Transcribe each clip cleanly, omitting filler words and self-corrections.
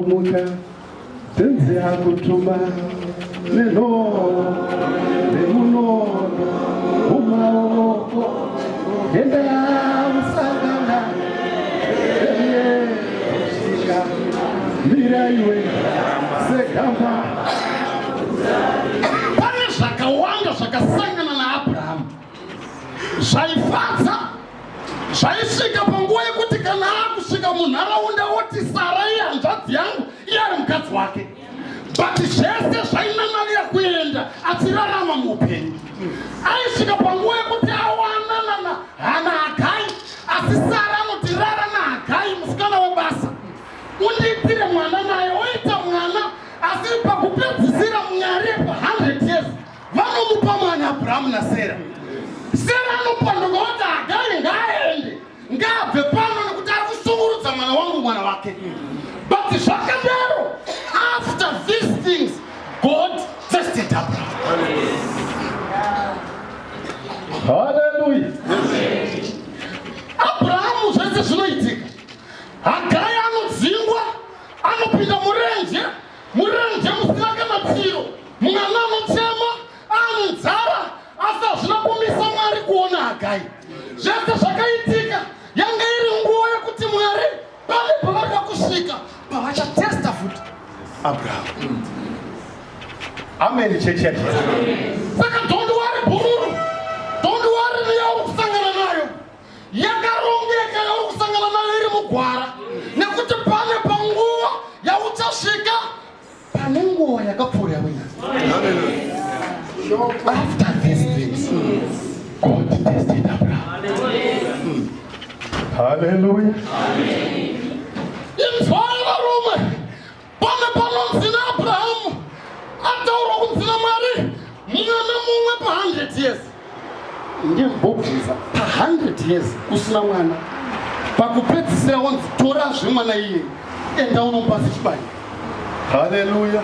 Sumuka, Tenzi akutuma nenhoo nemunondo mumaoko, enda usangana kusvika mira iwe segamba. Pane zvakawanda zvakasangana naAbrahamu zvaifadza zvaisvika panguva yekuti kana akusvika munharaunda oti Sara iye hanzvadzi yangu, iye ari mukadzi wake, but zvese zvainanavira kuenda achirarama muupenyu. Aisvika panguva yekuti awanana hana Hagai, asi Sara anoti, "Rara naHagai, musikana webasa, undiitire mwana naye." Oita mwana, asi pakupedzisira Mwari pa100 years vanomupa mwana Abrahamu naSera. Sera anopanduka oti, "Hagai ngaaende, ngaabve pano nekuti ari kushungurudza mwana wangu," mwana wake. But zvakadaro, after these things, God tested Abraham. Haleluya. Abrahamu, zvese zvinoitika. Hagai anodzingwa, anopinda murenje, murenje musina kana tsiro. Mwana anochema, ane nzara, asi hazvina kumisa Mwari kuona Hagai. Zvese zvakaitika yanga iri nguva yekuti Mwari pane pavarida kusvika pavachatesta futi Abrahamu. Amen, chechi yaJesu. Saka don't worry, bhururu, don't worry neyauri kusangana nayo yakarongeka, yauri kusangana nayo iri mugwara, nekuti pane panguva yauchasvika pane nguva yakapfuura yawina. After these things, God tested Abraham. Haleluya. Inzwai varume, pane panonzi naAbrahamu ataurwa kunzi naMwari mwana mumwe pa100 years. Ndimbobvunza, pa100 years kusina mwana, pakupedzisira wanzi, "Torazve mwana iye, enda unomupa sechibayiro." Haleluya.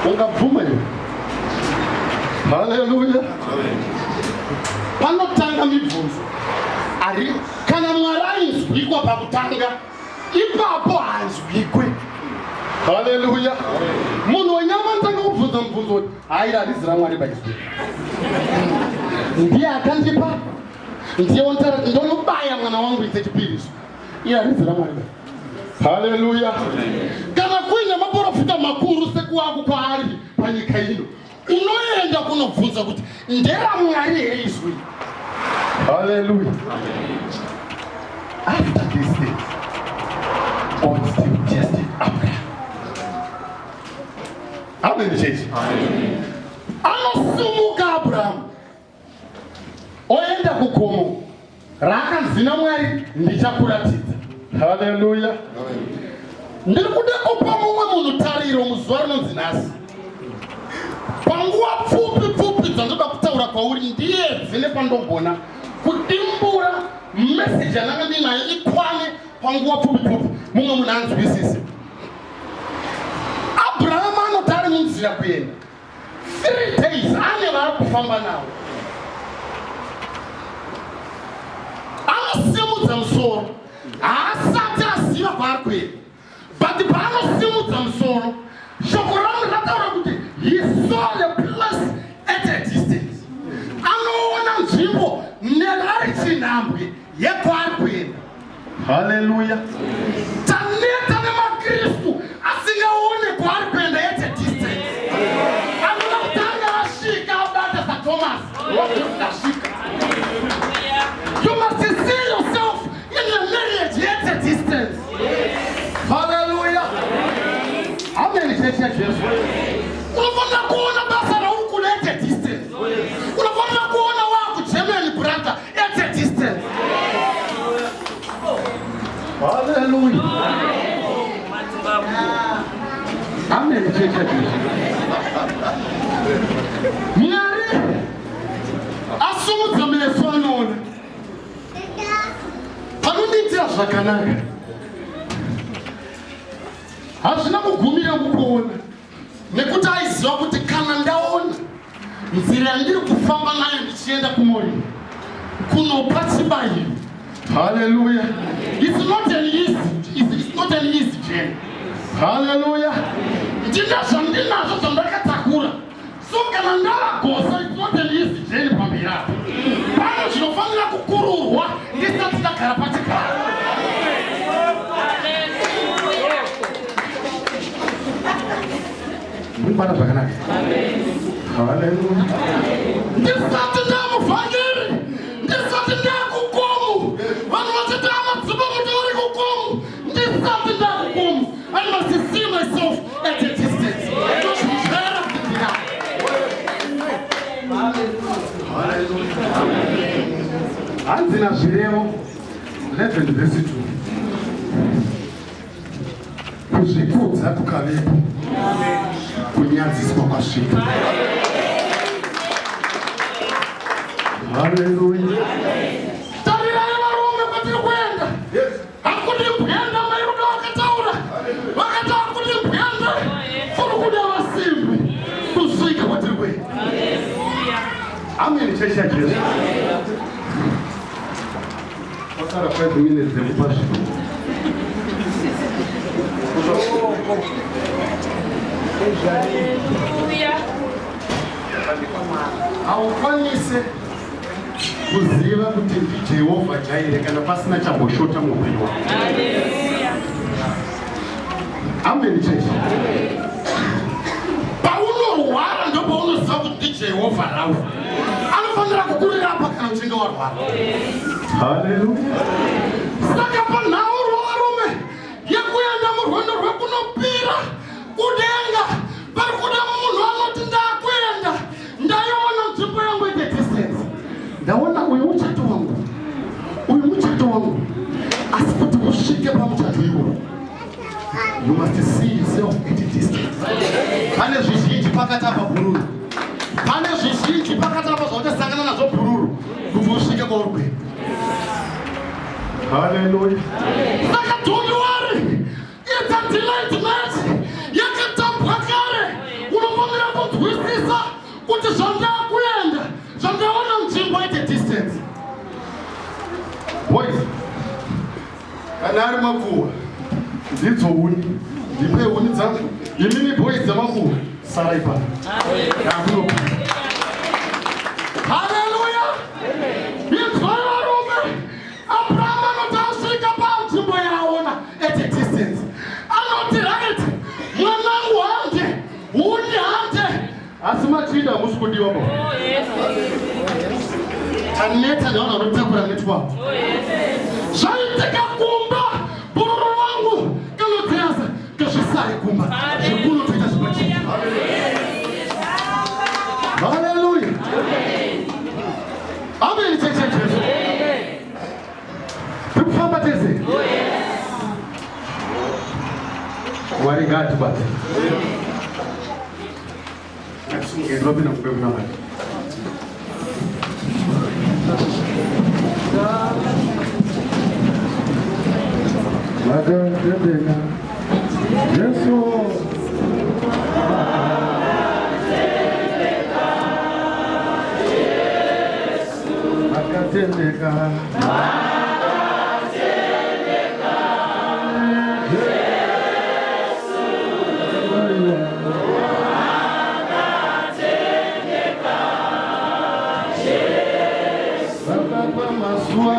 Ungabvuma iwe? Haleluya. Panotanga mibvunzo ari kana Mwari ainzwikwa pakutanga, ipapo haanzwikwe. Haleluya. Munhu wenyama anotanga kubvunza mubvunzo kuti, "Haira harizi raMwari paizwi, ndiye akandipa, ndiye wanditaura kuti ndonobaya mwana wangu ise chipiriso, iye harizi raMwari bai." Haleluya. Kana kuine maprofita makuru sekuwaku kwaari panyika ino, unoenda kunobvunza kuti, "NderaMwari here izwi?" Haleluya. After these things, God still tested Abraham. Amen, chechi. Anosumuka Abrahamu, oenda kugomo raakanzi naMwari, "Ndichakuratidza." Haleluya. Ndiri kuda kupa mumwe munhu tariro muzuva rinonzi nhasi. Panguva pfupi pfupi dzandoda kutaura kwauri, ndiyedze nepandogona kudimbura meseji yandanga ndinayo ikwane panguva pfupi pfupi, mumwe munhu anzwisise. Abrahamu anoti ari munzira kuenda 3 days, ane vaari kufamba navo. Anosimudza musoro, haasati aziva kwaari kuenda, but paanosimudza musoro, shoko rangu rataura kuti he saw the place at a distance. Anoona nzvimbo nerari chinhambwe yekwaari kuenda. Haleluya. Taneta nemaKristu asingaone kwaari kuenda at a distance. Anoda kutanga asvika, abata saThomas, ndasvika. You must see yourself in your marriage at a distance. Haleluya, amen, chechi yaJesu. Unofanira kuona basa rauri kuda at a distance. Unofanira kuona wakuGermany, brother, at a distance. Haleluya. Amen, chechi yaJesu. Mwari asumudza meso, anoona panondiitira zvakanaka. Hazvina kugumira mukuona, nekuti aiziva kuti kana ndaona nzira yandiri kufamba nayo ndichienda kuMoria kunopa chibayiro. Haleluya. It's not an easy, it's not not an easy journey. Haleluya. Ndine zvandinazvo zvandakatakura. So kana ndavagosa, it's not an easy journey pamberi apo. Pane zvinofanira kukururwa ndisati ndagara pachigaro. Muri zvakanaka. Haleluya. Ndisati ndamuvhangeri, ndisati ndakukomu, vanhu vachiti amadzimba muti vari kukomu. Ndisati ndakukomu, I must see myself at a distance. Ndozvinzvera kuti ndinako. Hanzi naZvirevo 11 verse 2, kuzvikudza kukavepo, kunyadziswa kwasvika. Haleluya. Tarirai varume, kwatiri kuenda hakudi mbwenda. Mairuda vakataura, vakati hakudi mbwenda, kuri kuda vasimbi kusvika kwatiri kuenda. Amen, chechi yaJesu. Kwasara 5 minutes dzekupa zvipo. Hallelujah. Haukwanise kuziva kuti ndiJehovha Jaire kana pasina chamboshota muupenyu wako. Hallelujah. Amen, chechi. Paunorwara ndopaunoziva kuti ndiJehovha Rafa. Anofanira kukurirapa kana uchinge warwara. Haleluya. Saka panhaurwa, varume, yekuenda murwendo rwekunopira kudenga, pari kuda munhu anoti, "Ndakuenda, ndaiona nzvimbo yangu at a distance. Ndaona uyu muchato wangu, uyu muchato wangu." Asi kuti usvike pamuchato iwowo, you must see yourself at a distance. Pane zvizhinji pakati apa, bhururu. Pane zvizhinji pakati apa zvauchasangana nazvo, bhururu, kuti usvike kwauri kuenda. Haleluya. Saka don't worry, it's a delayed match yakatambwa kare. Unofanira kunzwisisa kuti zvandakuenda, zvandaona nzvimbo at a distance. Boys, kana ari makuhwa, ndidzo huni, ndipe huni dzangu. Imimi boys dzamakuhwa, sarai pano, ndakunopira. Haleluya! Inzwai varume, Abrahamu anoti asvika panzvimbo yaona at a distance, anoti, "Right, mwanangu, hande huni, hande." Asi machinda hamusi kudiwa bo. Oh, yes. Taneta nevanhu vanotakura netwavo. Oh, yes. Zvaitika kumba, bhururu wangu kanodzeyasa ngazvisare kumba, zvekuno toita zvipachii. Haleluya. Amen, chechi yaJesu. Tiri kufamba tese. Mwari ngaatibatsire. Ngatisunge, tinopinda mumbe kuna Mwari. Makatendeka Jesu. Makatendeka. Baba, pamazuva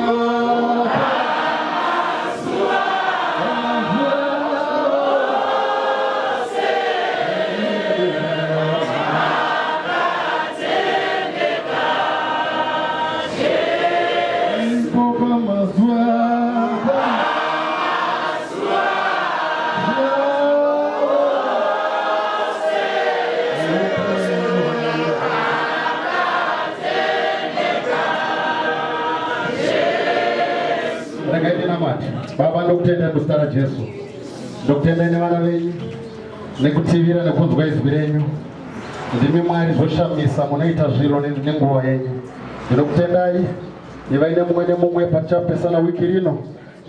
Ipo pamazuva. Regai tinamate. Baba, ndokutendai muzita raJesu. Ndokutendai nevana venyu nekutivira nekunzwa izwi renyu. Ndimi Mwari, zvoshamisa, munoita zviro nenguva yenyu. Ndinokutendai, ivai nemumwe nemumwe patichapesana wiki rino.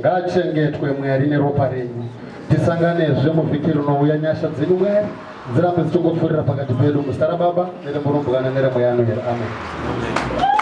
Ngaachengetwe, Mwari, neropa renyu. Tisanganezve muvhiki rinouya. Nyasha dzenyu, Mwari, dzirambe dzichingopfuurira pakati pedu. Muzita raBaba neremurumbwana neremweya anoyera, amen.